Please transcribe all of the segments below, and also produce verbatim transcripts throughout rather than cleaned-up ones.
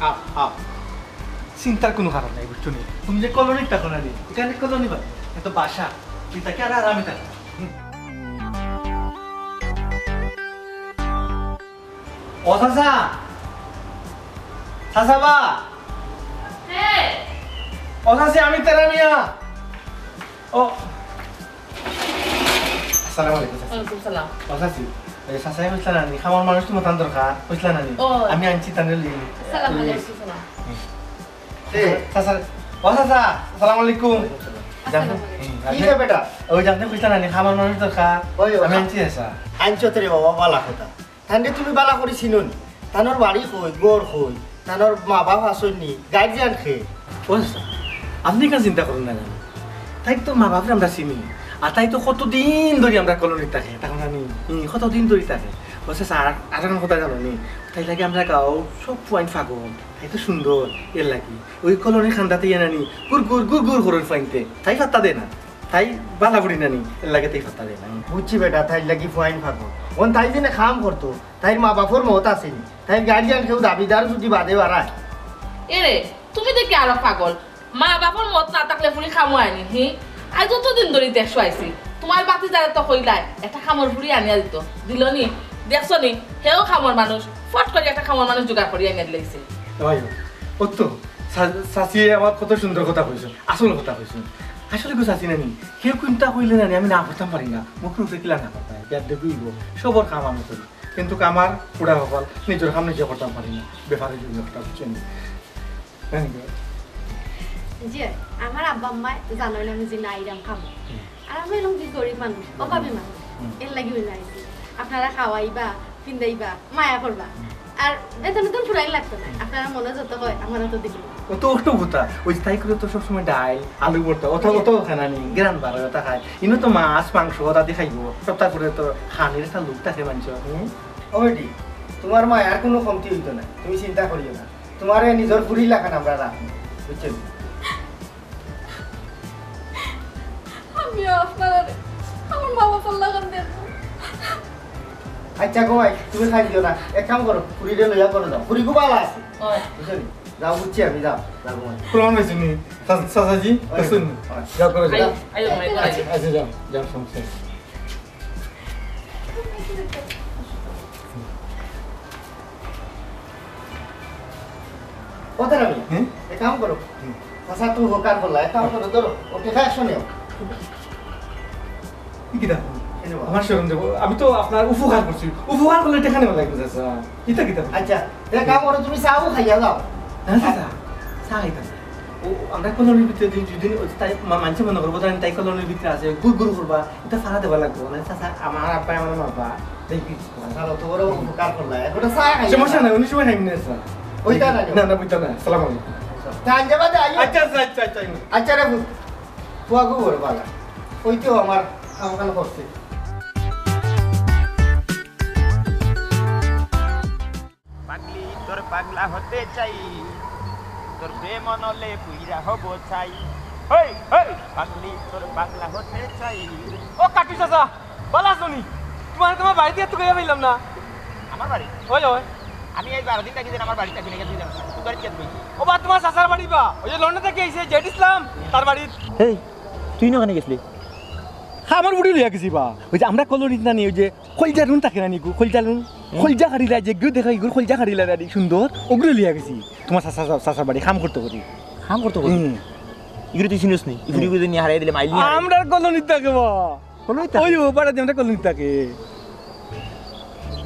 আও, আও। চিন্তার কুনু কারণ নাই, বুঝছো নি? তুমি যে কলোনিত থাকো না নি, ইখান কলোনি বা, ইটা তো বাসা। ইটা কি আর আরামে থাকো? হুম। ও চাচা, চাচা বা। কে? ও চাচি, আমি তেরা মিয়া। ও, আসসালামু আলাইকুম, চাচা। ওয়ালাইকুম সালাম। ও চাচি, ওই চাচায় কইছিলা না নি, কামর মানুষ তো মতান দরকার, কইছিলা না নি? ও। আমি আনছি তানরে লই। আসসালামু আলাইকুম সালাম। এ, চাচা, ও চাচা, আসসালামু আলাইকুম। ওয়ালাইকুম সালাম। জানতে, আসসালামু আলাইকুম। হুম, কি আপনি রে বেটা? ওই জানতে কইছিলা না নি, কামর মানুষ দরকার। ওই, ওই, আমি আনছি, চাচা। আনছো তো রে বাবা, বালা কথা। তানরে তুমি বালা করি চিনো নি? তানর বাড়ি কই, ঘর কই, তানর মা বাপ আছইন নি, গার্জিয়ান কে? ও চাচা, আপনি কেনে চিন্তা করইন না জানো? তাইর তো মা বাপরে আমরা চিনি, আর তাই তো কতদিন ধরি আমরার কলোনিত থাকে, তখন আমি, হুম, কতদিন ধরি থাকে। ও চাচা, আর, আর একটা কথা জানো নি? তাইর লাগি আমরার গাঁওর সব ফুয়াইন পাগল, তাই তো সুন্দর, এর লাগি। ওই কলোনির কান্দাত ইয়া নানি, গুর গুর গুর গুর করইন ফুয়াইন্তে, তাই পাত্তা দেয় না। তাই বালা ফুড়ি নানি, এর লাগি তাই পাত্তা দেয় না। বুঝছি বেটা, তাইর লাগি ফুয়াইন পাগল। অন তাই যেনে কাম করতো, তাইর মা বাপর মত আছে নি, তাইর গার্জিয়ান কেউ দাবিদার যদি বাদে বাড়ায়। এরে, তুমি দেখি আরো পাগল। মা বাপর মত না থাকলে ফুড়ি কামো আয় নি, হি? আইজ অতদিন ধরি দেখছো আইছি। তুমার ভাতিজারে তো কইলায়, একটা কামর ফুড়ি আনিয়া দিতো। দিলো নি? দেখছো নি? হেও কামর মানুষ। ফট করি একটা কামর মানুষ জোগাড় করি আনিয়া দিলাইছে। ওই, ও তো, চা-, চাচিয়ে আমার কত সুন্দর কথা কইছইন, আসল কথা কইছইন। আসলে গো চাচি নানি, কেউ কুনতা কইলে নানি, আমি না করতাম পারি না। মুখর উপরে কিলা না করতাম, বেয়াদবি অইবো। সবর কাম আমি করি। কিন্তু আমার পুরা কপাল, নিজর কাম নিজে করতাম পারি না। ব্যাপারে যদি একটা বুঝছেন। Thank you। জি, আমার আব্বা আম্মায় জানইন আমি যে না আইরাম কামো। হুম। আর আমি অইলাম কি গরিব মানুষ, হুম। অভাবী মানুষ। হুম। এর লাগি অইলে আইছি। আপনারা খাওয়াইবা, ফিন্দাইবা, মায়া করবা। হুম। আর বেতন টেতন ফুরাইন লাগতো না। হুম। আপনারা মনে যত কয়, আমার অত দিবা। ও তো একটু কথা, ওই যে তাই করে তো সবসময় ডাইল, আলু ভর্তা, অত, জি। অত খানা নি, গ্রান বারো অত খায়। ইনো তো মাছ, মাংস, অতা দি খাইবো। সপ্তাহ করে তো খানির একটা লোক থাকে মানষর, হুম? ও বেটি, তুমার মায়ার কুনু কমতি অইতো না, তুমি চিন্তা করিও না। তুমারে নিজর ফুড়ি লাখান আমরা রাখমু, বুঝছো? আমি আপনারে আমার মা বাপর লাখান দেখমু। আচ্ছা গো মাই, তুমি খাই দিও না, এক কাম করো, ফুড়িরে লইয়া ঘরো যাও, ফুড়ি খুব ভালা আছে। ওই। বুঝছো নি? যাও, বুঝছি আমি, যাও, যাও গো মাই। প্রমাণ হয়েছে নি? চা-, চাচাজি, ওই, শুন। ওই। যাও, ঘরো যাও। আইও, আইও, মাই, আইও। আচ্ছা, আচ্ছা, যাও, যাও, সমস্যা নেই। কথা রাখি। হুম? এক কাম করো। হুম। চাচা, তুমি উপকার করলা, এক কাম করো, ধরো, ওকে একশো নেও। কি কিতা? এই নেবো। আমার শরম যাইবো। আমি তো আপনার উপকার করছি। উপকার করলে টেকা নেওয়া লাগবে, চাচা। কিতা কিতা? আচ্ছা, এক কাম করো, তুমি চাও খাইয়া যাও। না, চাচা, চা খাইতাম না। ও, আমরা কলোনির ভিতরে যদি, যদি তাই মা-, মানষে মনে করবো, তাই, তাই কলোনির ভিতরে আছে, গুড় গুড় করবা, ইটা ফারা দেওয়া লাগবো। মানে, চাচা, আমার আব্বায় আমার মারবা। দেখি। চাচা, অত বড় উপকার করলা। এখন চা খাই। সমস্যা নাই, অন্য সময় খাইমু নে, চাচা। ওইটা না, না, না, ওইটা না। সালাম আলাইকুম। তা আনতে বাদে আইও। আচ্ছা, আচ্ছা, আচ্ছা, আচ্ছা। আচ্ছা রে, ফুয়া গো বড় বালা। ওইটাও আমার খামখান করছে। পাগলি তোর পাগলা হতে চাই, তোর প্রেম অনলে পুইরা হব চাই। হেই, হেই, পাগলি তোর পাগলা হতে চাই। ও কাটু চাচা, বালা আছো নি? তুমারে তুমার বাড়িত তো কইয়া পাইলাম না। আমার বাড়ি? ওই, ওই। আমি এই বারো দিন থাকি যে আমার বাড়ি থাকি না, তুই জানোস না। তুই বাড়ি কেন কইছিস? ও বা, তুমার চাচার বাড়ি বা। ওই যে লন্ডন থাকি আইছে, জেড ইসলাম, তার বাড়ি। এই, তুই না ওখানে গেছিলি? হ্যাঁ, আমার বুড়ি লইয়া গেছি বা। ওই যে আমরা কলোনিত না নি, ওই যে কইলজা রুন থাকে না নি গো, কইলজা রুন। হুম। কইলজা কাটিলা যে গো দেখা, ইগুর কইলজা কাটিলা না নি, সুন্দর, ওগুলো লইয়া গেছি। তুমার চাচা, চাচার বাড়ি কাম করতো করি। কাম করতো করি? হুম। ইগুরে তুই চিনিস নি? ইগুরে হুম। ইগুরে নিয়ে হারাই দিলে মাইল নিয়ে হারাই। আমরার কলোনিত থাকে বা। কলোনিত থাকে? ওই ও পাড়া দিয়ে আমরা কলোনিত থাকে।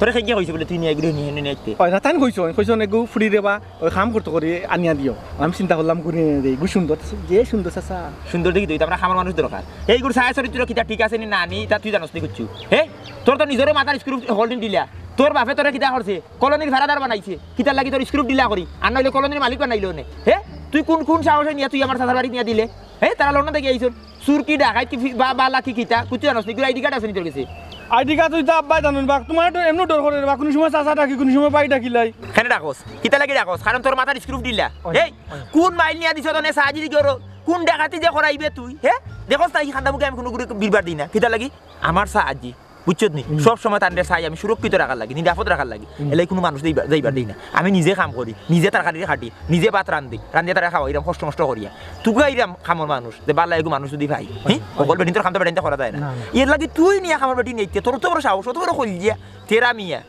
তোরে কে গিয়া কইছে বুলে তুই নিয়া এগুরে নিয়া, নিয়া আইতে? অয় না, তাইন কইছইন, কইছইন এগু ফুড়িরে বা অউ কাম করতো করি আনিয়া দিও। আমি চিন্তা করলাম করি আনিয়া দেই, এগু সুন্দর, যে সুন্দর চাচা। সুন্দর দেখি তুই তো, আমরা কামর মানুষ দরকার। এইগুর ছায়া চরিত্র কিতা ঠিক আছে নি না নি, ইতা তুই জানোস নি কিচ্ছু। হে? তোর তো নিজরে মাথার স্ক্রু হোল্ডিং ঢিলা। তোর বাপে তোরে কিতা করছে? কলোনির ভাড়াদার বানাইছে। কিতার লাগি তোর স্ক্রু ঢিলা করি? আর না অইলে কলোনির মালিক বানাইলো নে। হে? তুই কুন, কুন সাহসে নিয়া তুই আমার চাচার বাড়িত নিয়া দিলে? হে? তারা লন্ডন থাকি আইছইন। চুর কি ডাকাইত কি ফি-, বা, বালা কি কিতা? কুচ্ছু জানোস নি? এগুর আইডি কার্ড আছে নি তোর গেছে? আইডি কার্ড তো ইতা আব্বায় জানইন বা, তুমারে তো এমনেউ ডর করে বা, কুনু সময় চাচা ডাকি, কুনু সময় ভাই ডাকিলাই। কেনে ডাকস? কিতার লাগি ডাকস? কারণ তোর মাথার স্ক্রু ঢিলা। অয়, এই, অয়। কুন মাইল নিয়া দিছস অনে সাহায্যি করো? কুন ডাকাতি যে করাইবে তুই? হে? দেখস না ই কান্দা মুখে আমি কুনু গুরে বিরবার দেই না। কিতার লাগি? আমার সাহায্যি। বুঝছত নি? হুম। সব সময় তানরে চাই আমি সুরক্ষিত রাখার লাগি, নিরাপদ রাখার লাগি। হুম। এলাই কুনু মানুষ যাইবার, যাইবার দেই না। আমি নিজে কাম করি, নিজে তরকারি কাটি, নিজে ভাত রান্ধি, রান্ধিয়া তারে খাওয়াইরাম কষ্ট মষ্ট করিয়া। তুকাইরাম কামর মানুষ, যে বালা এগু মানুষ যুদি পাই। হুম? অয়। হকল বেটিন্তর কাম তো বেটাইন্তে করা যায় না। না, না। এরলাগি তুই নিয়া কামর বেটি নিতে, তোর তো বড় সাহস, অত বড় কইলিয়া, তেরা মিয়া।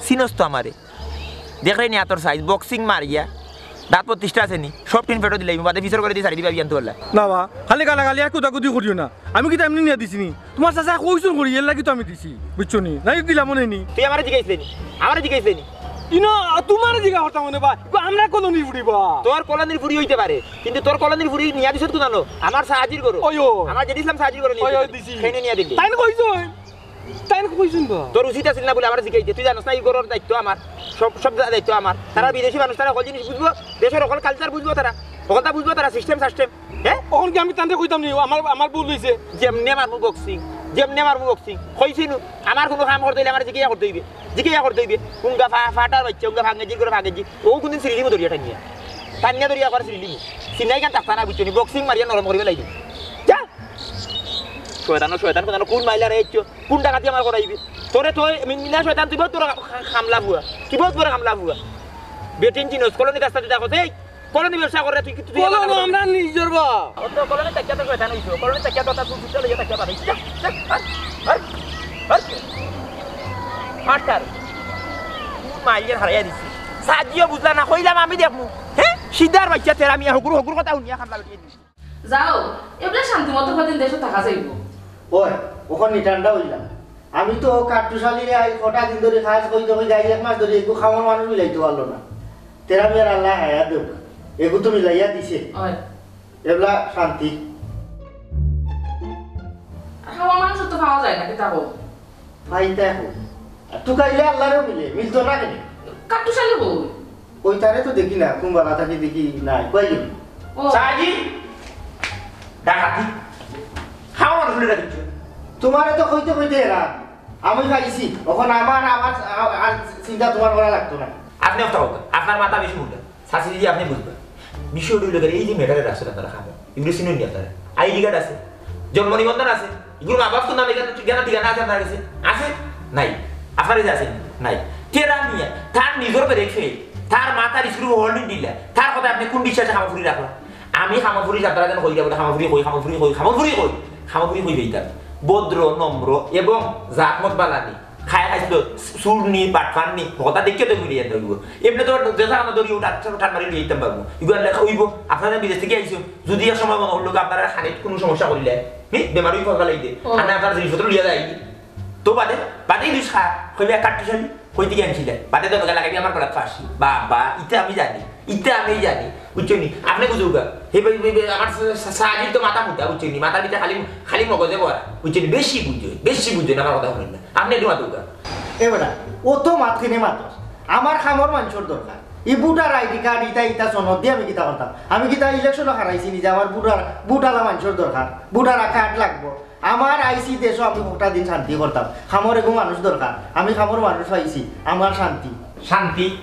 চিনস তো আমারে। দেখরে নি আতর সাইজ, বক্সিং মারিয়া। দাঁত বত্রিশটা আছে নি? সব টিন ফেটো দিলাইমু, বাদে ফিসর করি দি সারি দিবা বিয়ান তো বললা। না বা, খালি গালাগালি আর কুদাকুদি করিও না। আমি কিতা এমনে নিয়া দিছি নি? তুমার চাচায় কইছইন করি, এরলাগি তো আমি দিছি। বুঝছো নি? নাই দিলাম মনে নি। তুই আমারে জিগাইছলে নি? আমারে জিগাইছলে নি? ইনো, তুমারে জিগা করতাম মনে বা। ইগু আমরা কলোনির ফুড়ি বা। তোর কলোনির ফুড়ি অইতে পারে, কিন্তু তোর কলোনির ফুড়ি নিয়া দিছত কুনানো? আমার সাহায্যির করো। ওই ও। আমার জেডি ইসলাম সাহায্যির করো নিয়া ওই, ওই, দিছত। দিছি। খেনে নিয়া দিলি। তাইন কইছইন। তাইন কইছইন তো। তোর উচিত আছিল না বুলে আমারে জিগাইতে। তুই জানোস না ই ঘরর দায়িত্ব আমার। সব, সব দায়িত্ব আমার। তারা বিদেশি মানুষ, তারা হকল জিনিস বুঝবো, দেশর হকল কালচার বুঝবো তারা। হকলতা বুঝবো তারা, সিস্টেম সাস্টেম। হে? অখন কি আমি তানরে কইতাম নি, আমার, আমার ভুল অইছে? যেমনে মারমু বক্সিং, যেমনে মারমু বক্সিং। কইছি নু, আমার কুনু কাম করতে অইলে আমারে জিগাইয়া করতে অইবে। জিগাইয়া করতে অইবে। উঙ্গা ফা-, ফাটার বাইচ্চা, উঙ্গা ফাঙ্গেজি, করে ফাঙ্গেজি। অউ কুনদিন সিরিলিমু ধরিয়া টানিয়া। টানিয়া ধরিয়া করে সিরিলিমু। সিনাই কান থাকতা না বুঝছো নি, বক্সিং মারিয়া নরম করিয়া লাইলি। যা। শয়তান, শয়তান, কুন মাইলা রে ইচ্ছো? কুন ডাকাতি আমার করাইবি? তোরে তো মিনা শয়তান, তুই বউত বড় খা-, খামলা ফুয়া। তুই বউত বড় খামলা ফুয়া। বেটিন চিনস, কলোনি রাস্তা দিয়া দেখো, এই কলোনি ব্যবসা করে তুই, তুই কলোনি আমার আমরা নিজর বাপ। ও তো কলোনি থাকিয়া তো শয়তান অইছো। কলোনি থাকিয়া তো তার চুল চুল লইয়া থাকিয়া পাঠাইছি। যা, যা, আর, আর, আর। মাস্টার, কুন মাইয়ের হারাইয়া দিছি। সাজিও বুঝলা না, কইলাম আমি দেখমু। হে? সিদ্ধার বাইচ্চা তেরা মিয়া হগুর, হগুর কথা হুনিয়া খামলা বেটিয়ে দিছি। যাও, এবলা শান্তি মতো কদিন দেশো থাকা যাইবো। ওই, অখন নি ঠান্ডা অইলাম। আমি তো কাট্টুশালীরে আই কটা দিন ধরি কাজ কইতে কইতে আই এক মাস ধরি এগু খাওয়ার মানুষ মিলাইতে পারলো না। তেরা মিয়ার আল্লায় হায়াত দেউক। এগু তো মিলাইয়া দিছে। ওই। এবলা শান্তি। আর খাওয়ার মানুষ তো পাওয়া যায় না, কিতা কও? পাইতা কই? আর তুকাইলে আল্লারেও মিলে, মিলতো না কেনে? কাট্টুশালী কই? ওই তারে তো দেখি না, কুন বালা থাকি দেখি নাই, কই গেল? ও। সাজি! ডাকাতি! খাওয়া মানুষ লইয়া দিচ্ছ। তুমারে তো কইতে কইতে এরা, আমি পাইছি, অখন আমার, আমার, আর, আর চিন্তা তুমার করা লাগতো না। আপনে কথা হোক, আপনার মাথা বেশি মুন্ডা। শাশি দিদি, আপনে বুঝবা। বিষয় অইলো গিয়া, এই যে ম্যাটারে রাখছেন আপনারা খামো, এগুলো চিনেন নি আপনারা? আইডি কার্ড আছে, জন্ম নিবন্ধন আছে, এগুলো মা বাপ তো নাম এখানে ঠিকানা, ঠিকানা আছে আপনার কাছে? আছে? নাই। আপনার কাছে আছে নি? নাই। তেরা মিয়া, তার নিজর ব্রেক ফেল, তার মাথার স্ক্রু হোল্ডিং ঢিলা, তার কথা আপনে কুন বিশ্বাসে খামো ফুরি রাখলা? আমি খামো ফুরি আপনারা যেন কইরা বলে খামো ফুরি কই, খামো ফুরি কই, খামো ফুরি কই, খামো ফুরি কই বেইতাম। ভদ্র, নম্র এবং জাত মত বালানি। খায় খাইছিল, চুর নি, বাটপার নি, কথা দেখিয়া তো মিলিয়ে দেবো। এমনে তো যেটা আমরা ধরি ওটা আচ্ছা, ওটা মারি লিয়ে দিতাম পারবো। এগুলো লেখা অইবো, আপনারা বিদেশ থাকি আইছো, যদি এক সময় মনে করলো কি আপনারা খানিত কুনু সমস্যা করিলে, হুম, বেমার অই ফেলাই দে। ও। আর না আপনারা জিনিসপত্র লিয়ে যায়। তো বাদে, বাদে ইলিশ খা, কইবে এক কাট্টুশালী, কই থাকি আনছিলে? বাদে তো বেগা লাগাইবি আমার গলাত ফাঁসি। বাবা, ইতা আমি জানি, ইতা আমি জানি। বুঝছো নি? আপনে বুঝুকা। হে ভাই, ভাই, ভাই, আমার সা-, সা-, সাজির তো মাথা মুটা, বুঝছো নি? মাথার ভিতরে খালি, খালি মগজে ভরা। বুঝছো নি? বেশি বুঝো, বেশি বুঝো না, আমার কথা হুনইন না। আপনে একটু মাতুকা। এ বেটা, অত মাত কেনে মাতস? আমার খামর মানষর দরকার। ই ভোটার আইডি কার্ড, ইতা, ইতা সনদ দি আমি কিতা করতাম? আমি কিতা ইলেকশনো হারাইছি নি যে আমার ভোটার, ভোটালা মানষর দরকার? ভোটার কার্ড লাগবো। আমার আইছি দেশো আমি কটা দিন শান্তি করতাম। খামর এগু মানুষ দরকার। আমি খামর মানুষ পাইছি। আমার শান্তি। শান্তি?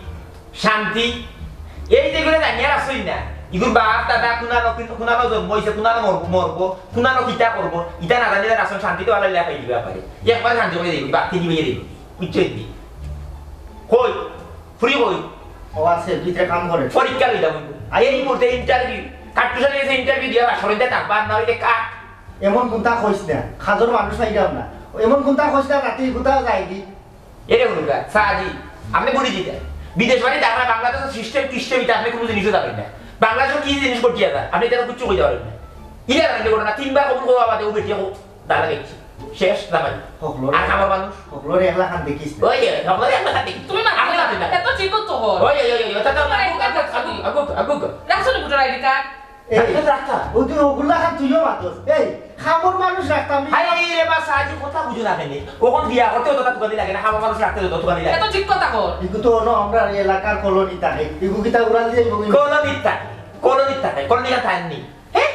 শান্তি? এই যে এগুলো জানিয়া রাখছই না। ইগুর বাপ দাদা কুনানো, কুনানো জন্ম হইছে, কুনানো মরবো, মরবো, কুনানো কিতা করবো, ইতা না জানিলে রাখছন শান্তি তো আল্লাহ লেখাই দিবা পারে। একবার শান্তি করে দিবি, বাপ থেকে দিয়ে দিবি। বুঝছো নি? কই? ফুরি কই? ও আছে, ভিতরে কাম করে। পরীক্ষা লইতা বলবো। আর এই মুহূর্তে ইন্টারভিউ। কাট্টুশালী গেছে ইন্টারভিউ দিয়া, সরঞ্জা থাকবা, না হইলে কাট। এমন কুন্তা কইস না, খাজর মানুষ পাইলাম না। এমন কুন্তা কইস না, রাতে কুন্তা যায়নি। এরে হুনুকা, সাজি, আপনি বলি দিতে। বিদেশ বাড়ি দেখা বাংলাদেশের সিস্টেম টিস্টেম ইতা আপনি কোনো জিনিসও জানেন না। বাংলাদেশে কি জিনিস ঘটিয়ে যায়, আপনি এটা কিচ্ছু কইতে পারেন না। ইরা জানেন ঘটনা, তিনবার কবুল করা বাদে ও বেটিয়ে দাদা গেছে। শেষ জামাই। হকলর আর আমার মানুষ। হকলর একলা খান দেখিস না। ওই, ওই, হকলর একলা খান দেখিস। তুমি মাত আপনি না। মাতবেন না। এত চিকন তো হর। ওই, ওই, ওই, ওই, ওটা তো তোমার আগুক, একটা আগুক, রাখছো নি? আগুক, আগুক, আগুক। রাখছো নি ভোটার আইডি কার্ড? এই, রাখতে, রাখতে। ও তুই হকলর খান তুইও মাতস। এই, খামর মানুষ রাখতাম নি। হায় রে বা, সাজি কথা বুঝো না কেনে? ওখান বিয়া করতে অত তুকানি লাগে না, খামর মানুষ রাখতে অত তুকানি লাগে। এত ঠিক কথা কর। ইগু তো অনো আমরা এলাকার কলোনি থাকে। ইগু কিতা উড়াল দিয়ে ইগু কিতা? কলোনি থাকে, কলোনি থাকে, কলোনি আর থাকে নি। হ্যাঁ?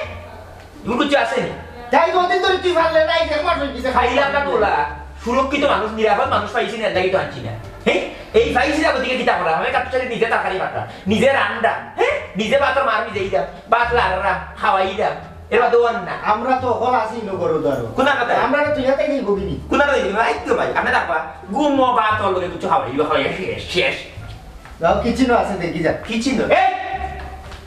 ইগু কিছু আছে নি? যাই কদিন ধরে তুই পারলে না, এই যে আমার হয়ে গেছে। খাইলাম না তোলা। সুরক্ষিত মানুষ, নিরাপদ মানুষ পাইছি না, এর লাগি তো আনছি না। হ্যাঁ? এই পাইছি না, ওদিকে কিতা করা? আমি কাটতে নিজে তরকারি কাটা, নিজে রান্না, হ্যাঁ? নিজে ভাতর মার, নিজেই দাম, ভাত লাড়ারাম, খাওয়াই দাম। এবার দোয়ান না। আমরা তো হকল আছি, ইনো করো ধরো। কোন কথা? আমরা তো ইয়াতে গিয়ে ভুগিনি। কোন কথা? এই তো ভাই, আপনি দেখবা, ঘুমো ভাত হল কিছু খাওয়াই, খাওয়াই শেষ, শেষ। যাও, কিচেনও আছে, দেখি যা। কিচেন তো? এই!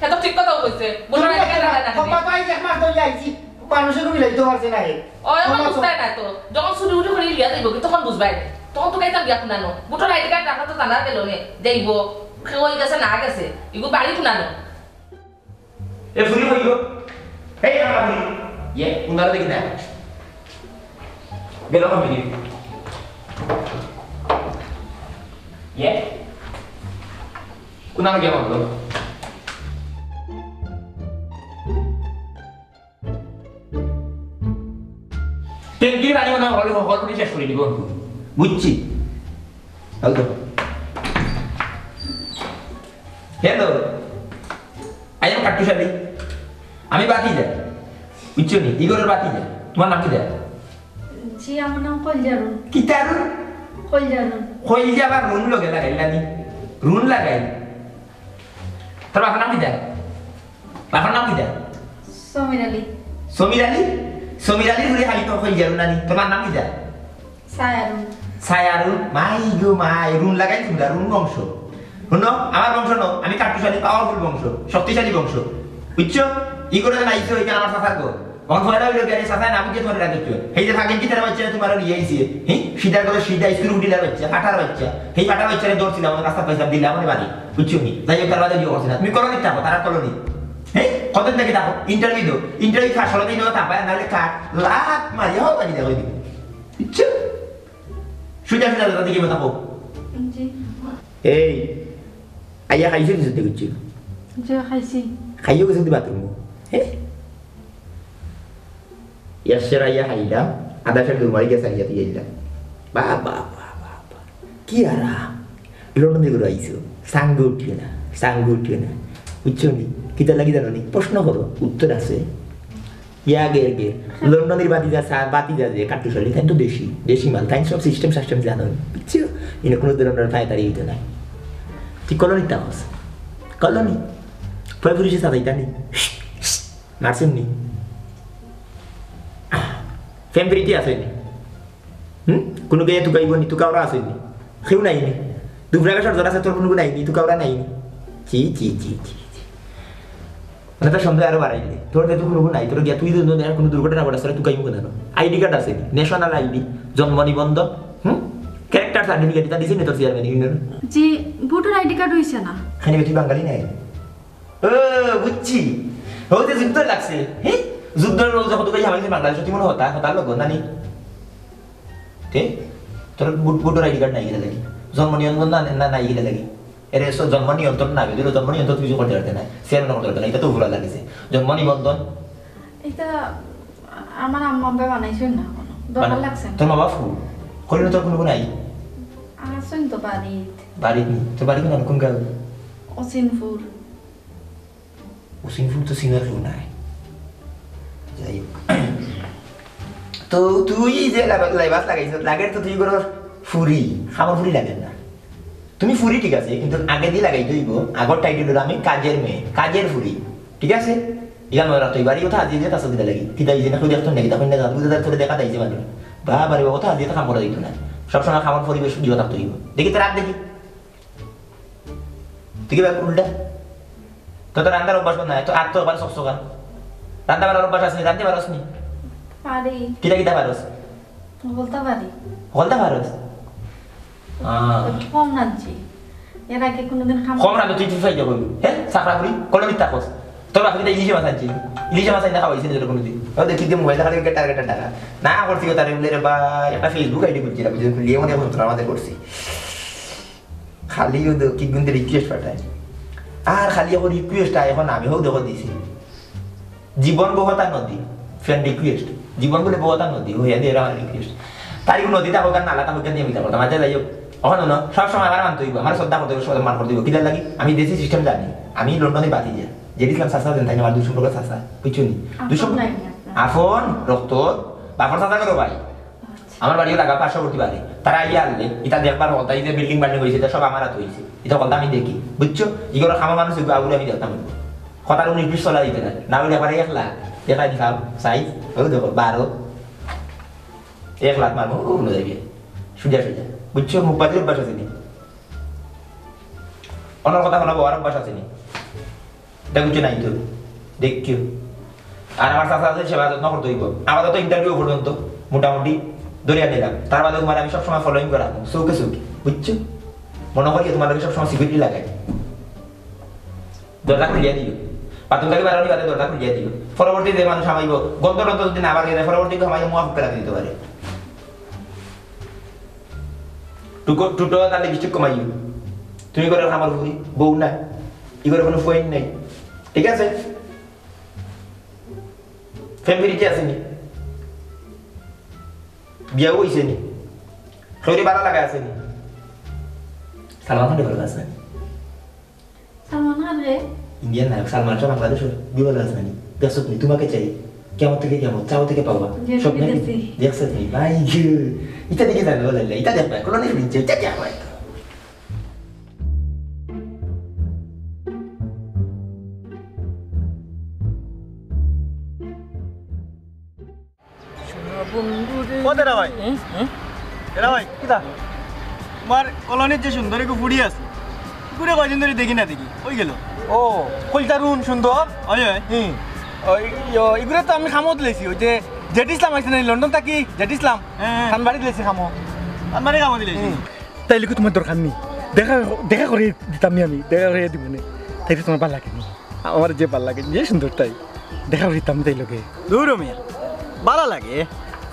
এত ঠিক কথাও কইছে। ভোটার আইডি কার্ড লাগায় না। বাবা, তাই এক মাস ধরে আইছি। মানুষের মিলাইতে পারছে না হে। ও, এখন ক্ষমা বুঝতায় না তো। যখন চুরি উরি করে লিয়া যাইব, কি তখন বুঝবায় নি? তখন তো কাইতাম গিয়া কুনানো। ভোটার আইডি কার্ড রাখা তো জানা গেল নে। যাইব। কেউ ওই গেছে না গেছে। ইগু বাড়ি কুনানো। এ ফুরি কইল। এই আমার ফুরি। ইয়ে, কুনানো দেখি না। গেল কোন দিকে? ইয়ে? কুনানো গেল বলো? ট্যাঙ্কির পানি মনে হয় হল, হল করে শেষ করে দিব। বুঝছি। হ্যালো। হ্যালো। I am কাট্টুশ আলী। আমি বাতিজা। বুঝছো নি? ইগরের বাতিজা। তোমার নাম কিতা? জি, আমার নাম কলজা রুন। কিতা রুন? কলজা রুন। কলজা আবার রুন লগে লাগাইলা নি? রুন লাগাইল। তোর বাপর নাম কিতা? বাপর নাম কিতা? সমীর আলী। সমীর আলী? সমীর আলী বলে খালি তোর কলজা রুন নানি। তোমার নাম কিতা? সায়ারুন। সায়ারুন? মাই গো মাই, রুন লাগাই তোমরা, রুন বংশ। শুনো, আমার বংশ ন, আমি কাট্টুশ আলী, powerful বংশ, শক্তিশালী বংশ। বুঝছো? ই করে না আইছো, এখানে আমার চাচার ঘর। অখন পয়লা অইলো গিয়া রে চাচা না বুঝে তোমার রাগ করছো। হেই যে থাকেন কি তার বাচ্চা তোমার নিয়ে আইছে। হ্যাঁ? সিধার করে সিধা স্কুল উঠিলার বাচ্চা, ফাটার বাচ্চা। হেই ফাটার বাচ্চারে ধরছিলাম, আমার রাস্তা পয়সা দিলাম, মানে বাড়ি। বুঝছো নি? যাই হোক, তার বাদে বিয়ে করছি না। তুমি কলোনি থাকো, তারা কলোনি। হ্যাঁ? কতদিন থাকি থাকো? ইন্টারভিউ দাও। ইন্টারভিউ খা, সরতে দিও, তা পায়, নাহলে কাট। লাত মারিয়া হোক, বাড়ি দেখো দিবি। বুঝছো? সুজা সুজা দাদা দেখি থাকো। জি। এই, আইয়া খাইছো কিছু দেখছি? জি, খাইছি। খাইও কিছু বাথরুম? হ্যাঁ? ইয়াসের আইয়া খাইলাম, আধা শের দুর্বারি গেছে আইয়া দিয়ে আইলাম। বাহ, বাহ, বাহ, বাহ, বাহ। কি আরাম। লন্ডন থেকে ঘুরে আইছো। সাঙ্গ উঠিও না, সাঙ্গ উঠিও না। বুঝছো নি? কিতা লাগি জানো নি? প্রশ্ন করো, উত্তর আছে। ইয়া গের গের। লন্ডনের বাতিজা সা-, বাতিজা যে কাট্টুশ আলী, তাই তো দেশি, দেশি মাল, তাই সব সিস্টেম সাস্টেম জানো নি। বুঝছো? ইনো কোনো ধরনের ফায়দারি হইতো না। তুই কলোনি তাহস? কলোনি? পরে পুলিশে সাজাইতা নি? মারছেন নি? প্রেম প্রীতি আছে নি? হুম? কোনো গিয়ে তুকাইব নি? তুকাওরা আছে নি? কেউ নাই নি? দুবরা গাছর জোড়া আছে, তোর কোনো নাই নি? তুকাওরা নাই নি? চি, চি, চি, চি, চি। মানে তোর সন্দেহ আরো বাড়াইলে। তোর যেহেতু কোনো নাই, তোর গিয়া তুই যদি কোনো দুর্ঘটনা ঘটাস, তাহলে তুকাইব না। আইডি কার্ড আছে নি? ন্যাশনাল আইডি, জন্ম নিবন্ধন, হুম? ক্যারেক্টার সার্টিফিকেট, এটা দিছে নি তোর চেয়ারম্যান ইউনিয়ন? জি, ভোটার আইডি কার্ড হইছে না। খানি তুই বাঙালি নাই? ও, বুঝছি। ও যে যুদ্ধ লাগছে, হ্যাঁ? যুদ্ধর যখন তোকে আমার কাছে বাংলাদেশ, তুই মনে হতা, হতার লোক, নানি? তে? তোর ভোট-, ভোটার আইডি কার্ড নাই গেলে লাগি। জন্ম নিবন্ধন না, না, নাই গেলে লাগি। এরে, সো জন্ম নিয়ন্ত্রণ না, যদি জন্ম নিয়ন্ত্রণ কিছু করতে পারতে না। চেয়ারম্যান করতে পারতে না, এটা তো ভুল লাগিছে। জন্ম নিবন্ধন। এটা আমার আম্মা আব্বা বানাইছেন না এখনো। দরকার মানে, লাগছে না। তোর মা বাপ কই? কইলে তোর কোনো নাই? আছেন তো বাড়িত। বাড়িত নি? তোর বাড়ি কোন, কোন গাঁও? অসিনপুর। অসিনপুর তো সিঙ্গার কেউ নাই। যাই হোক। তো তুই যে লেবা-, লেবাস লাগাইছ, লাগের তো তুই করো ফুরি, খাবার ফুরি লাগে না। তুমি ফুরি ঠিক আছে, কিন্তু আগে দিয়ে লাগাই দইব, আগর টাইটেল হলো আমি কাজের মেয়ে, কাজের ফুরি। ঠিক আছে? ইয়া মনে রাখতো, এবারই কথা আজ দিয়ে তার সাথে লাগি। কিতা এই যে না, কই দেখতো নাকি, তখন না, তুই তার তোরে দেখা দেয় যে মানে। বাবা রে, ও তো আজ দিয়ে কাম করা দিত না। সবসময় খাবার পরিবেশ দিয়ে থাকতো হইব। দেখি তো রাত দেখি। তুই কি ব্যাপার উল্টা? তোর তো রান্নার অভ্যাস নাই, তো আর তো একবার চকচকা। রান্না বান্নার অভ্যাস আছে নি, রাঁধতে পারস নি? পারি। কিতা কিতা পারস? বলতে পারি। বলতে পারস? আহ। কম রাঁধছি। এর আগে কোনোদিন খাম- কম রাঁধো, তুই তুই ফাইদা করবি। হ্যাঁ? চাকরা করি, কলে মিথ্যা কস। তোর বাপে কিতা ইলিশে মাছ আনছে? ইলিশে মাছ আইনা খাওয়াইছে নি তোরে কোনোদিন? ও দেখি যে মোবাইল দেখালে গিয়ে টার্গেট টাকা। না করছি ও তারে বলে, "রে বা, একটা Facebook আইডি খুলছি, বুঝলি, খুলিয়ে মনে হয় তোর আমাদের করছি।" খালি ও দে-, কি গুনতে রিকোয়েস্ট পাঠায়। আর খালি এখন রিকোয়েস্ট আয়, এখন আমি হোক দেখো দিছি। জীবন বহতা নদী, ফ্রেন্ড রিকোয়েস্ট। জীবন বলে বহতা নদী, হইয়া দিয়ে এরা আমার রিকোয়েস্ট। তার এই নদীটা হোক আর নালাটা হোক আর দিয়ে আমি করতাম। আচ্ছা, যাই হোক, এখন হলো, সব সময় আমার মানতে হইব, আমার শ্রদ্ধা করতে হইব, সব মার করতে হইব। কিতার লাগি? আমি দেশি সিস্টেম জানি, আমি লন্ডনে বাতি যা। জেড ইসলাম চাচা আছেন, তাই আমার দুঃসম্পর্ক চাচা, বুঝছো নি? আপন দুঃসম্পর্ক নাই নি আপনার? আপন রক্ত, বাপর চাচা করো ভাই। আচ্ছা। আমার বাড়িও লাগা পার্শ্ববর্তী বাড়ি। তারা আইয়া আনলে, এটা দেখবার হল, তাই যে বিল্ডিং বাল্ডিং হয়েছে, এটা সব আমার হাতে হয়েছে। এটা হলটা আমি দেখি, বুঝছো? এগুলো খামা মানুষ এগুলো আগুলো আমি দেখতাম। কথা উনিশ বিশ চলা দিতে না, না হইলে আবার এক লাখ। দেখা দিলাম, সাইজ, ওই দেখো, বারো। এক লাখ মারবো, ও উঠে যাবে। সুজা সুজা। বুঝছো? মুখ বাজির অভ্যাস আছে নি। অন্যর কথা শোনাবো, আর অভ্যাস আছে নি। এটা বুঝছো নাই তো? দেখিও। আর আমার চাচা আছে, সেবা যত্ন করতে হইব। আপাতত ইন্টারভিউ পর্যন্ত মোটামুটি ধরিয়া নিলাম। তার বাদে তোমার আমি সবসময় ফলোইং করা রাখবো, চোখে চোখে। বুঝছো? মনে করি তোমার লগে সবসময় সিকিউরিটি লাগাই। দরজা খুলিয়া দিও। বাথরুম থাকি বারোনি বাদে দরজা খুলিয়া দিও। পরবর্তী যে মানুষ হামাইব, গন্ধ টন্ধ যদি না বার করে, পরবর্তী হামাইয়া মুয়া ফুটে রাখি দিতে পারে। টুকো, টুটো তার লিপস্টিক কমাইও। তুমি করে আমার বুড়ি, বউ না। ই করে কোনো পয়েন্ট নাই। ঠিক আছে? ফ্যামিলিতে আছে নি? বিয়াও হইছে নি? শরীরে বালা লাগা আছে নি? সালমান খান ভালো আছে? সালমান খান রে? ইন্ডিয়ান নায়ক সালমান শাহ বাংলাদেশের। বিয়ে ভালো আছে নি? দেখছো তুমি? তোমাকে চাই। কেমন থেকে কেমন? চাও থেকে পাওয়া। যে সব তুমি নাকি? দেখছি। দেখছো তুমি? ভাই গো। ইটা দেখে জানো, বলে, ইটা দেখবে। কোনো নেই নিচে, ইটা দেখবে। ও তেরা ভাই। হুম, হুম। তেরা ভাই। কিতা? তোমার কলোনির যে সুন্দরী গু ফুড়ি আছে, ইগুরে কয়দিন ধরি দেখি না দেখি, কই গেল? ও, কইলতা রুন সুন্দর? ওই, ওই। হুম। ওই, ইয়ো, ইগুরে তো আমি খামত লেছি, ওই যে জেড ইসলাম আইছে না, লন্ডন থাকি, জেড ইসলাম। হ্যাঁ, হ্যাঁ। তান বাড়িত লেছি খামো। তান বাড়ি খামো দিলে? হুম। তাইলে কি তোমার দরকার নেই? দেখা, দেখা করে দিতাম নি আমি, দেখা করে দিব নে। তাইলে তোমার ভালা লাগে নি? আমার যে ভালা লাগে, যে সুন্দর তাই। দেখা করে দিতাম তাই লগে। দূর মিয়া, ভালা লাগে।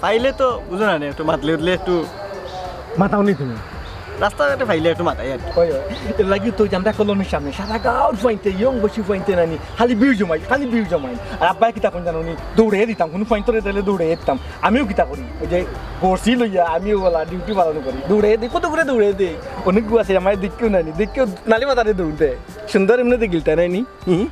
পাইলে তো বুঝো না রে, একটু মাতলে উঠলে একটু মাতাও নি তুমি? রাস্তাঘাটে পাইলে একটু মাতাই আর কি। ওই, ওই। এর লাগি তো যে আমরা কলোনির সামনে সারা গাঁওর ফুয়াইন্তে, ইয়ং বয়সী ফুয়াইন্তে নানি, খালি ভিড় জমাই, খালি ভিড় জমাই। আর আব্বায় কিতা কইন জানো নি? দৌড়ে দিতাম, কোনো ফুয়াইন্তরে দেখলে দৌড়ে দিতাম। আমিও কিতা করি, ওই যে বড়শি লইয়া আমিও ওলা ডিউটি পালন করি। দৌড়ে দেই, কত করে দৌড়ে দেই। অনেক গু আছে, আমার দেখিও নানি, দেখিও নালি মাতারে দৌড় দেয়। সুন্দর এমনি দেখিলতা নানি। হুম।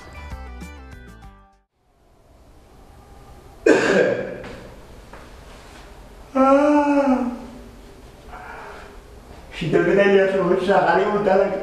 শীতল বিদায় নিয়ে আসো, সমস্যা, খালি উঠা লাগে।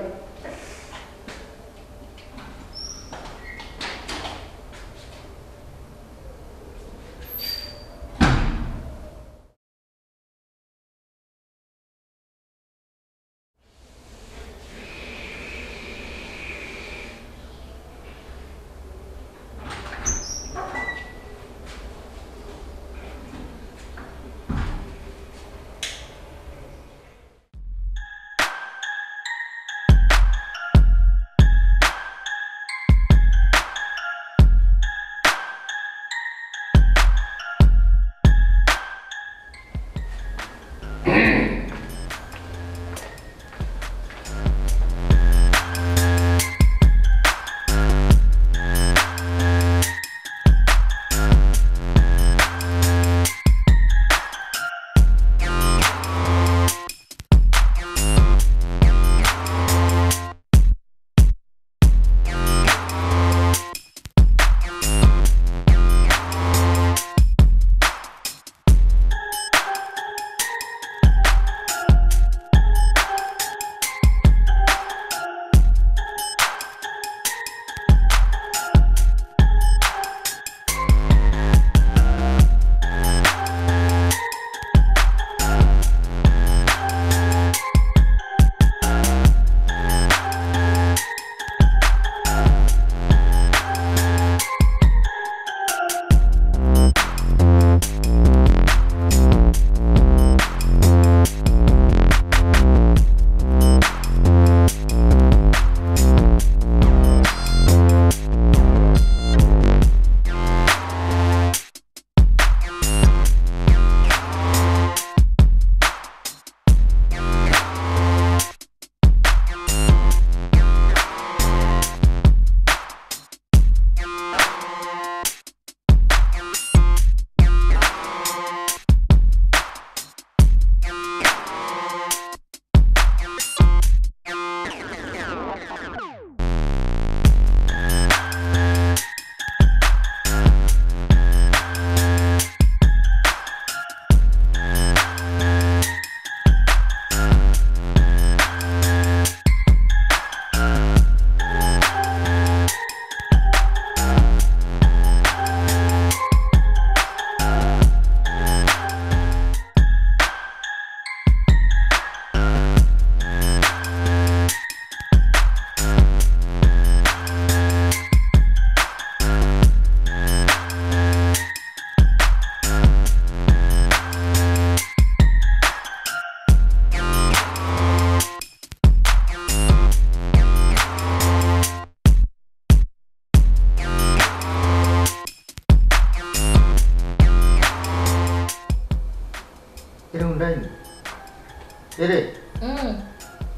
এরে, হুম।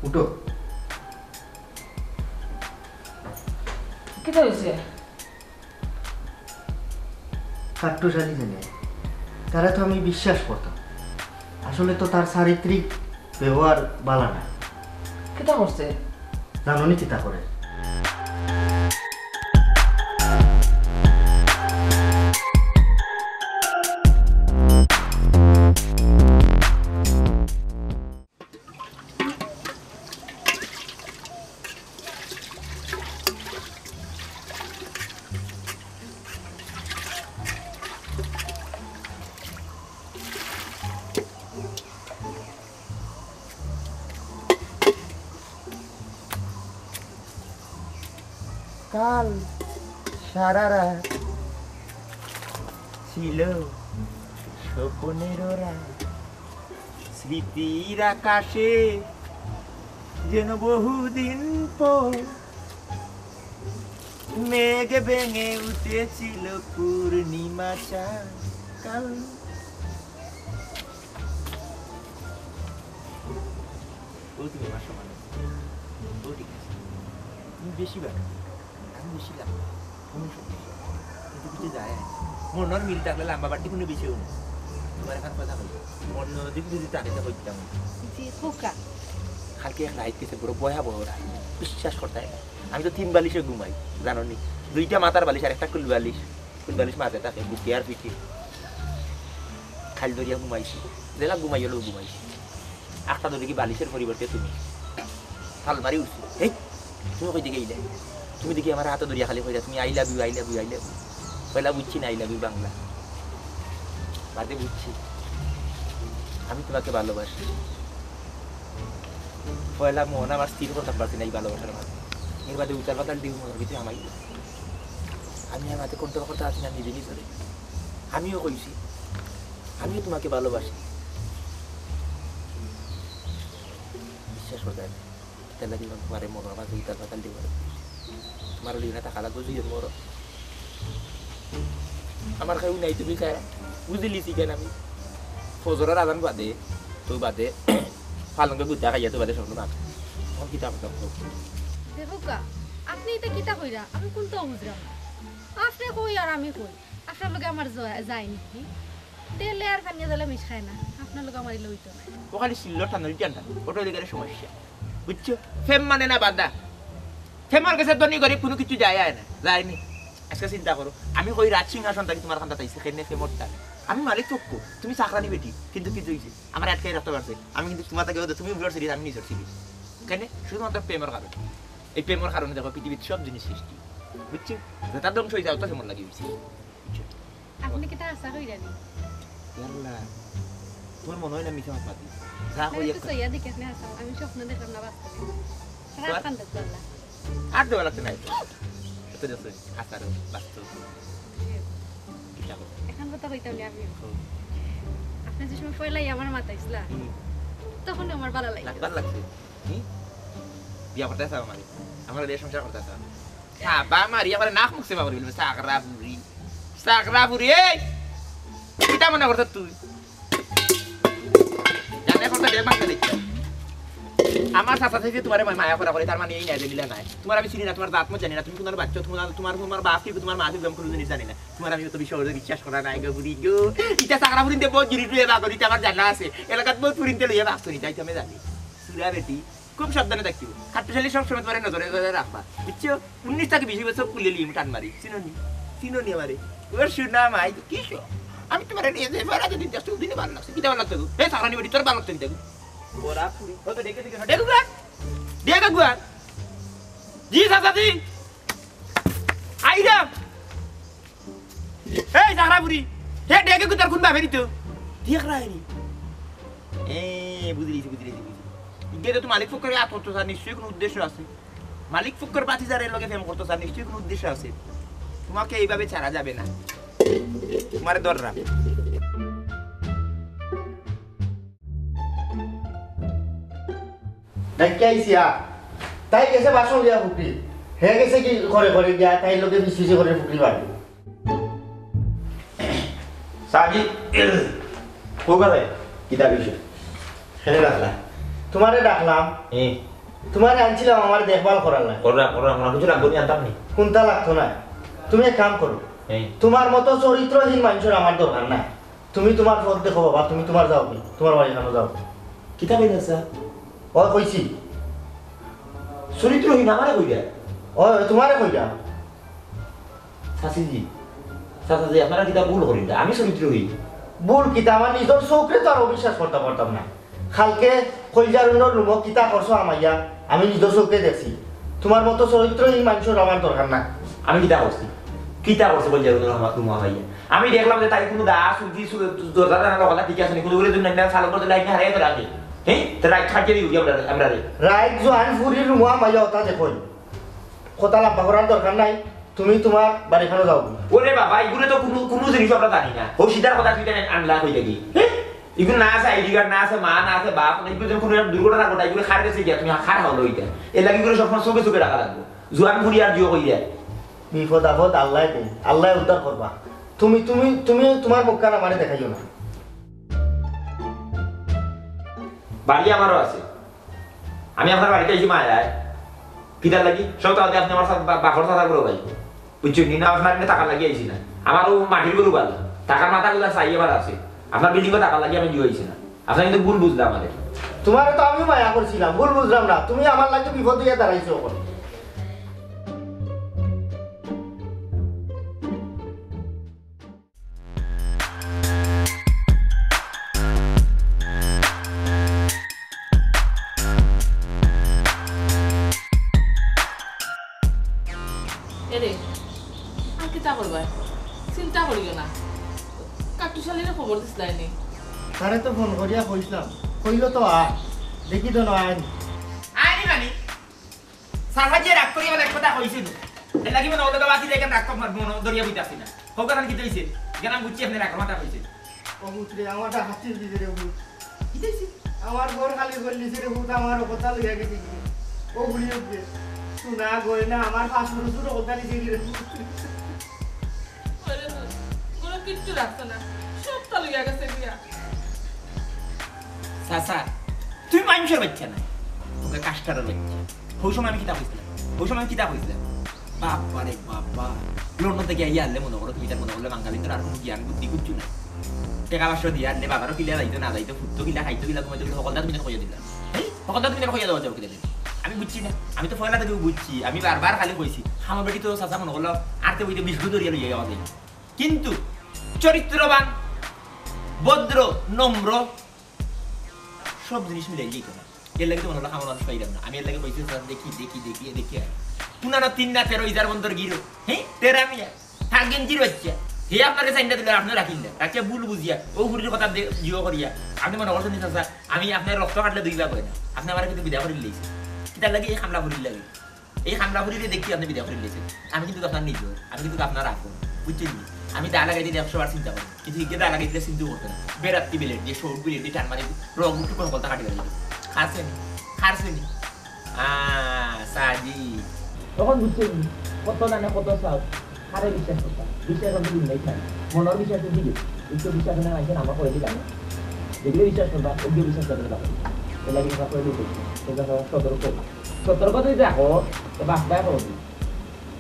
উঠো। কিতা হইছে? কাট্টুশালী যে নে, তারে তো আমি বিশ্বাস করতাম। আসলে তো তার চারিত্রিক ব্যবহার বালা না। কিতা করছে? জানো নি কিতা করে? কাল সারা রাত ছিল স্বপ্নের রাত, স্মৃতির আকাশে যেন বহুদিন পর মেঘ ভেঙে উঠেছিল পূর্ণিমা চাঁদ। কাল ও তুমি আমার সমান আছো। ও ঠিক আছে। তুমি বেশি বাড়ো, আমি বেশি লাভ। কোনো সমস্যা নেই। কিন্তু কিছু যায় না। মনর মিল থাকলে লম্বা বাড়তি কোনো বিষয় নেই। তোমার এখন কথা হইল। মন যদি যদি তাকে তো হইতাম। জি, খোকা। কালকে এক রাইত গেছে, বড় ভয়াবহ রাইত। বিশ্বাস করতে হয় না। আমি তো তিন বালিশে ঘুমাই, জানো নি? দুইটা মাথার বালিশ আর একটা কুল বালিশ। কুল বালিশ মাঝে থাকে, বুকে আর পিঠে। খাইল ধরিয়া ঘুমাইছি। যেলা ঘুমাই হলেও ঘুমাইছি। আটটা ধরে কি বালিশের পরিবর্তে তুমি? ফাল মারি উঠছি। এই, তুমি কই দিকে গেলে? তুমি দেখি আমার হাতে ধরিয়া খালি কইলা, "তুমি I love you, I love you, I love you।" পয়লা বুঝছি না I love you বাংলা। বাদে বুঝছি। আমি তোমাকে ভালোবাসি। পয়লা মন আমার স্থির করতাম পারছি না এই ভালোবাসার মাঝে। এর বাদে উতাল পাতাল ঢেউ মনর ভিতরে হামাই। আমি আর মাঝে control করতে পারছি না নিজে নিজরে। আমিও কইছি, "আমিও তোমাকে ভালোবাসি।" বিশ্বাস করতে হয় না। তার লাগি তোমারে মনর মাঝে উতাল পাতাল ঢেউ মারে। তোমার লিনা টাকা লাগবে, তুই মরো। আমার খাইও নাই তুমি খায়। বুঝিলিছি কেন আমি? ফজরের আজান বাদে, তো বাদে, পালঙ্গে গুতা খাইয়া তো বাদে স্বপ্ন না। এখন কিতা করতাম তো? দেখো কা, আপনি এটা কিতা কইরা? আমি কোনটাও বুঝলাম না। আপনি কই আর আমি কই? আপনার লগে আমার জ-, যায়নি। তেলে আর পানিয়ে দিলে মিশ খায় না। আপনার লগে আমার ইলে হইতো না। ও খালি সিল্লো টানোর জানটা। ওটা অইলে গেলে সমস্যা। বুঝছো? প্রেম মানে না বাধা। প্রেমর গেছে ধনী গরিব কোনো কিছু যায় আয় না। যায়নি। আজকে চিন্তা করো। আমি কই রাজ সিংহাসন থাকি তোমার কান্দাত আইছি, কেনে প্রেমর টানে। আমি মালিক পক্ষ, তুমি চাকরানি বেটি। কিন্তু কি হইছে? আমার আটকাই রাখতে পারছে। আমি কিন্তু তোমার থাকি ওদের তুমি উপরে সিরিজ, আমি নিচের সিরিজ। কেনে? শুধুমাত্র প্রেমর কারণে। এই প্রেমর কারণে দেখো পৃথিবীর সব জিনিস সৃষ্টি। বুঝছো? যেটা ধ্বংস হয়ে যাও তো প্রেমর লাগি হইছে। বুঝছো? আপনি কিতা হাছা কইরা নি? ইয়াল্লা, তোমার মনে হয় না মিছা মাত মাতি? যা আপনার কই একটু এক সইয়া দেখে আপনি হাছা, আমি স্বপ্ন দেখলাম না বাস্তবে। রাত কান্দাত করলা। আর দেওয়া লাগছে না তো। এত যত হাছার বাস্তব। কিতা কও? এখন কথা কইতাম না আমি। কও। আপনি যে সময় পয়লাই আমার মাথায় আইছলা, হুম। তখনই আমার ভালা লাগছে। না, ভালা লাগছে। হুম? বিয়া করতে চাও আমারে? আমার বিয়ে সংসার করতে চাও? বাবা মারি আমার নাক মুখছে বাবা বলবে, "চাকরা বুড়ি, চাকরা বুড়ি, এই! কিতা মনে করছ তুই?" জানে করতে দেখ মাকে দেখতে। আমার চাচা চাচি তোমারে মা-, মায়া করা করে, তার মানে এই নাই যে মিলা নাই। তোমার আমি চিনি না, তোমার জাত মত জানি না, তুমি কোন বাচ্চা, তোমার, তোমার, তোমার বাপ কি, তোমার মা কি, আমি কোনো জিনিস জানি না। তোমার আমি অত বেশি সহজে বিশ্বাস করা নাই গো, বুড়ি গো। ইটা চাকরা বুড়িতে বহুত গিরি টুয়ে বাগর, ইটা আমার জানা আছে। এলাকাত বহুত পুরিনতে লইয়া বাস করি, তাই তো আমি জানি। সুরা বেটি। খুব সাবধানে থাকিও। খাট্টুশালী সবসময় তোমার নজরে নজরে রাখবা, বুঝছো? উনিশ থাকি বিশ বছর কুলে লিম টান মারি, চিনো নি? চিনো নি আমারে? ওর সুনা মাই, কি শো? আমি তোমার নিয়ে যাই, ফেরা যদি যাস, দিনে ভালো লাগছে, কিতা ভালো লাগছে গো? এই সারানি বেটি, তোর ভালো লাগছে কিতা গো? ওরা পুরি, হয়তো ডেকে দিকে না, ডেকে গুয়ান, ডেকে গুয়ান। জি, চাচা জি। আইরাম। এই জাগরা বুড়ি, হে ডেকে কুতার কোন বাপে দিত? দেখরায়নি। এ, বুঝিলিছি, বুঝিলিছি, বুঝিলিছি। ইগে তো মালিক ফক্করে আত করতো স্যার, নিশ্চয়ই কোনো উদ্দেশ্য আছে। মালিক ফক্কর বাতি যারে লগে প্রেম করতো স্যার, নিশ্চয়ই কোনো উদ্দেশ্য আছে। তোমাকে এইভাবে ছাড়া যাবে না। তোমারে ধররাম। ডাকিয়া আইছি, আ। তাই গেছে বাসন দিয়া ফুকরি। হে গেছে কি করে করে গিয়া, তাই লগে ফিসফিসি করে ফুকরি বাড়ি। সাজি, কো গেলে? কিতা বিষয়? খেলে রাখলা। তোমারে ডাকলাম, হ্যাঁ। তোমারে আনছিলাম আমার দেখভাল করার লাগি। করলাম, করলাম, করলাম। কিছু লাগবো নি, আনতাম নি। কোনটা লাগতো না? তুমি এক কাম করো, হ্যাঁ। তোমার মতো চরিত্রহীন মানুষের আমার দরকার নাই। তুমি তোমার পথ দেখো বাবা, তুমি তোমার যাও, তোমার বাড়ি খানো যাও। কিতা কইলা স্যার? ও কইছি। চরিত্রহীন আমারে কইলা? ও তোমারে কইলা। চাচিজি, চাচাজি, আপনারা কিতা ভুল করেন? আমি চরিত্রহীন। ভুল কিতা? আমার নিজের চোখরে তো আর অবিশ্বাস করতে পারতাম না। কালকে কইলজারুনর রুমো কিতা করছো আমাইয়া, আমি নিজের চোখে দেখছি। তোমার মতো চরিত্রহীন মানুষের আমার দরকার না। আমি কিতা করছি? কিতা করছি কইলজারুনর আমার রুমো আমাইয়া? আমি দেখলাম যে তাই কোনো দা, সুজি, সু-, দরজা জানালা কথা ঠিক আছে নি, কোনো করে জন্য না, সালো করতে লাইট হারাই তো রাখে। হ্যাঁ? তো রাইট খাটিয়ে দিই আমরা, আমরা রে। রাইট জোয়ান ফুরির রুমো আমাইয়া ওটা দেখো। কথা লম্বা করার দরকার নাই, তুমি তোমার বাড়ি খানো যাও। ওরে বাবা, এগুলো তো কোনো, কোনো জিনিস আমরা জানি না। ও সিদ্ধার কথা তুই জানেন, আনলা কই থাকি? হ্যাঁ? এগুলো না আছে আইডি কার্ড, না আছে মা, না আছে বাপ, না এগুলো যেন কোনো একটা দুর্ঘটনা ঘটায়, এগুলো খার গেছে গিয়া, তুমি খার হাওলো হইতে। এর লাগি করে সবসময় চোখে চোখে রাখা লাগবো। জোয়ান ফুরি আর জিও কইলে। বিপদ আপদ আল্লাহ দেন, আল্লাহ উদ্ধার করবা। তুমি, তুমি, তুমি তোমার মুখখান আমারে দেখাইও না। বাড়ি আমারও আছে। আমি আপনার বাড়িতে আইছি মায়ায়। কিতার লাগি? সব তো আপনি আমার সাথে বা-, বাপর সাথে বড় ভাই। বুঝছেন নি? না, আপনার এখানে টাকার লাগি আইছি না। আমার ও মাটির গরু বালা। টাকার মাথা গুলা চাই আমার আছে। আপনার বিল্ডিং টাকার লাগি আমি জিও আইছি না। আপনার কিন্তু ভুল বুঝলা আমাদের। তোমারে তো আমিও মায়া করছিলাম, ভুল বুঝলাম না। তুমি আমার লাগি বিপদ হইয়া দাঁড়াইছো এখন। এরে, আর কিতা করবায়? চিন্তা করিও না। কাট্টুশালীরে খবর দিস নাই নি? তারে তো ফোন করিয়া কইছিলাম, কইলো তো আয়, দেখি তো নয় আয় নি। আয় নি মানে? সাফা যে রাগ করিয়া বলে এক কথা কইছিল। এর লাগি মনে হলো বাবা, তুই দেখেন রাগ কম মনে ধরিয়া বইতাছি না। হোক, এখন কিতা হইছে? কেন আমি বুঝছি আপনি রাগ মাথা কইছে। ও পুত্রে, আমার হাতির দিছে রে পুত। কিতা হইছে? আমার ঘর খালি করে নিছে রে পুত, আমার কথা লইয়া গেছে কি? ও ঘুরি উঠবে। সোনা গয়না, আমার পাঁচ ফুট সুর কথা নিছে রে পুত। ওরে পুত, ঘরে কিচ্ছু রাখছে না, সবটা লইয়া গেছে গিয়া। চাচা, তুই মানুষের বাচ্চা না, তোকে কাস্টারের বাচ্চা। ওই সময় আমি কিতা কইছিলাম? ওই সময় আমি কিতা কইছিলাম? বাবা রে বাবা, লন্ডন থেকে আইয়া আনলে মনে করো, তুমি তার মনে করলে বাঙালি, তোর আর কোনো জ্ঞান বুদ্ধি কিচ্ছু নাই। টাকা পাঁচশো দিয়া আনলে বাবারও কিলা যাইতো না যাইতো, ফুটতো কিলা, খাইতো কিলা, ঘুমাইতো কিলা, সকলটা তুমি তার কইয়া দিলা। এই সকলটা তুমি তার কইয়া দেওয়া যাও কিলা দিলে? আমি বুঝছি না, আমি তো পয়লা থেকে বুঝছি, আমি বারবার খালি কইছি, আমার বেটি তো চাচা মনে করলো, আরতে বইতে বিশ গু ধরিয়া লইয়া যাওয়া যায়। কিন্তু চরিত্রবান, ভদ্র, নম্র, সব জিনিস মিলাই যেত না। এর লাগি তো মনে হলো আমার মানুষ পাইলাম না। আমি এর লাগি কইছি, "স্যার, দেখি, দেখি, দেখি, দেখি আর।" পুনানো তিন না তেরো ইজার বন্দর গিরো। হ্যাঁ? তেরা মিয়া। থাক গেঞ্জির বাচ্চা। হে আপনারে সাইনটা দিলে আপনি রাখিল না। রাখিয়া ভুল বুঝিয়া, ও ঘুরির কথা দে-, জিও করিয়া। আপনি মনে করছেন নি, স্যার, আমি আপনার রক্ত কাটলে দুই ভাগ হয় না। আপনি আমার কিন্তু বিদায় করিল লইছেন। কিতার লাগি এই খামলা ঘুরির লাগি? এই খামলা ঘুরিরে দেখি আপনি বিদায় করিল লইছেন। আমি কিন্তু আপনার নিজের, আমি কিন্তু আপনার আপন। বুঝছেন নি? আমি দা লাগাই দিলে একশো বার চিন্তা করি। কিন্তু হিগে দা লাগাই দিলে চিন্তা করতে না। বেড়াত্তি বিলেট দিয়ে, শৌট বিলেট দিয়ে, টান মারি, রগ উঠে কোনো কথা কাটি পারি। খাসে নি? খাসে নি? আহ, সাজি। তখন বুঝছেন নি? কত নামে কত চাও। কারে বিশ্বাস করতাম? বিশ্বাস আমি দিন নাই খাই। মনের বিশ্বাস তো দিবে। উচ্চ বিশ্বাস না মানছে, নামা করে দিলাম। যেগুলো বিশ্বাস করবা, ওগুলো বিশ্বাস করতে পারবো। এগুলো বিশ্বাস করে দিতে। এগুলো সব সতর্ক। সতর্ক যদি দেখো, তো বাঁচবায় করবি।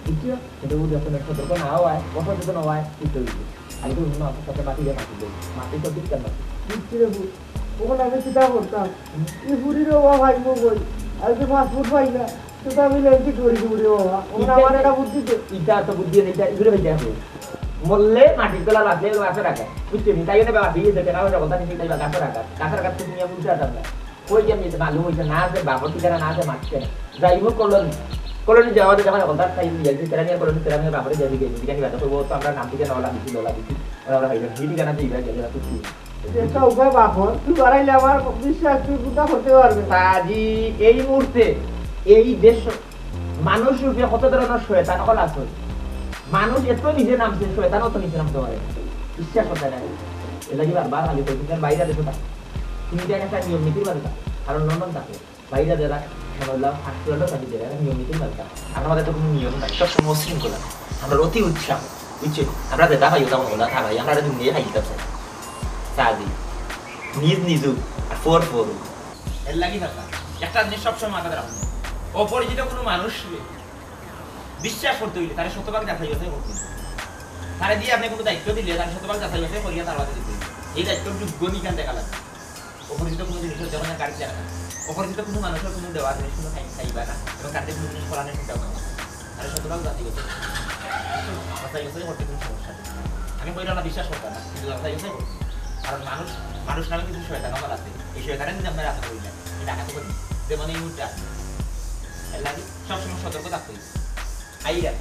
বুঝছো? কিন্তু ও যখন সতর্ক না হয়, অসচেতন হয়, ঠিক হয়ে যাবে। আমি তো অন্য আপনার সাথে মাটি দিয়ে মাটি দেবো। মাটি তো ঠিক কেন? বুঝছি রে বউ। ওখানে আমি চিন্তা করতাম। এই ফুরির বাবা ভাই মো বই। আর যে পাসপোর্ট পাই না। তো আমি লেন্সি করি দিব রে বাবা। ওখানে ইটা আমার একটা বুদ্ধি দে। ইটা তো বুদ্ধি নেই, ইটা এগুলো হয়ে যাবে। মরলে মাটির তলা বাঁচলে এগুলো বাঁচা রাখা। বুঝছো? নি? তাই জন্য বাবা দিয়ে যেতে না হয়, ওখানে নিচে তাই বা গাছে রাখা। গাছের কাছ থেকে নিয়ে আমি উঠে আসতাম না। কই যে আমি এটা মালুম হইছে না, আছে বাপর ঠিকানা না, আছে মারছে না। যাই হোক, কলোনি, কলোনি যাওয়া তো যখন এখন তার সাইড দিয়ে যাইছি, তেরানিয়া কলোনি, তেরানিয়া বাপরে যাবি গেছি, ঠিকানি বাদ, তো ও তো আমরা নাম ঠিকানা ওলা দিছি, লোলা দিছি, ওরা ওরা হইলো, এই ঠিকানা দিয়ে ইবার গেলে, তুই কি? একটা উপায় বাপর, তুই বাড়াইলে আমার বিশ্বাস, তুই বুঝা করতে পারবে। সাজি, এই মুহূর্তে, এই দেশ, মানুষ রূপে কত ধরনের শয়তান হল আছে। মানুষ এত নিচে নামছে, শয়তানও তো নিচে নামতে পারে না। বিশ্বাস করতে না। এর লাগি বারবার খালি কইছি, "বাইরে দেশে থাক।" তুমি তো একটা নিয়ম নীতির মাঝে থাকো। কারণ লন্ডন থাকে। বাইরে যারা, মানে, হলো ফার্স্ট ওয়ার্ল্ডও থাকে যারা, নিয়ম নীতির মাঝে থাকে। আর আমাদের তো কোনো নিয়ম নাই। সবসময় শৃঙ্খলা। আমরা অতি উৎসাহ। বুঝছো? আমরা যেটা পাই, ওটা মনে হলো, খা ভাই, আমরা এটা দুনিয়ায় খাই দিতাম চাই। চা দিই। নিজ নিজু, আর ফোর ফোর। এর লাগি চাচা, একটা জিনিস সবসময় মাথাত রাখুন, অপরিচিত কোনো মানুষ বিশ্বাস করতে হইলে তারে শতভাগ যাচাই বাছাই করতে হইবে। তারে দিয়া আপনে কোনো দায়িত্ব দিলে তারে শতভাগ যাচাই বাছাই করিয়া তার বাদে দিতে হইবে। এই দায়িত্বর যোগ্য নি ইখান দেখা লাগবে। অপরিচিত কোনো জিনিসর, যেমন গাড়িত দেখা, অপরিচিত কোনো মানুষর কোনো দেওয়া জিনিস কোনো খাই-, খাইবা না, এবং তার কোনো জিনিস করানোর চিন্তা ভাবনা। তারে শতভাগ যাচাই বাছাই, যাচাই বাছাই করতে কোনো সমস্যা নেই। আমি কইলাম না বিশ্বাস করতাম না, কিন্তু যাচাই বাছাই করতে। কারণ মানুষ, মানুষ নামে কিছু শয়তান আমার আছে, এই শয়তানে যদি আপনার হাতে করি না, এই ডাকাতি করি, যেমন এই মুহূর্তে আছে। এর লাগি সবসময় সতর্ক থাকতে হইবে। আইরা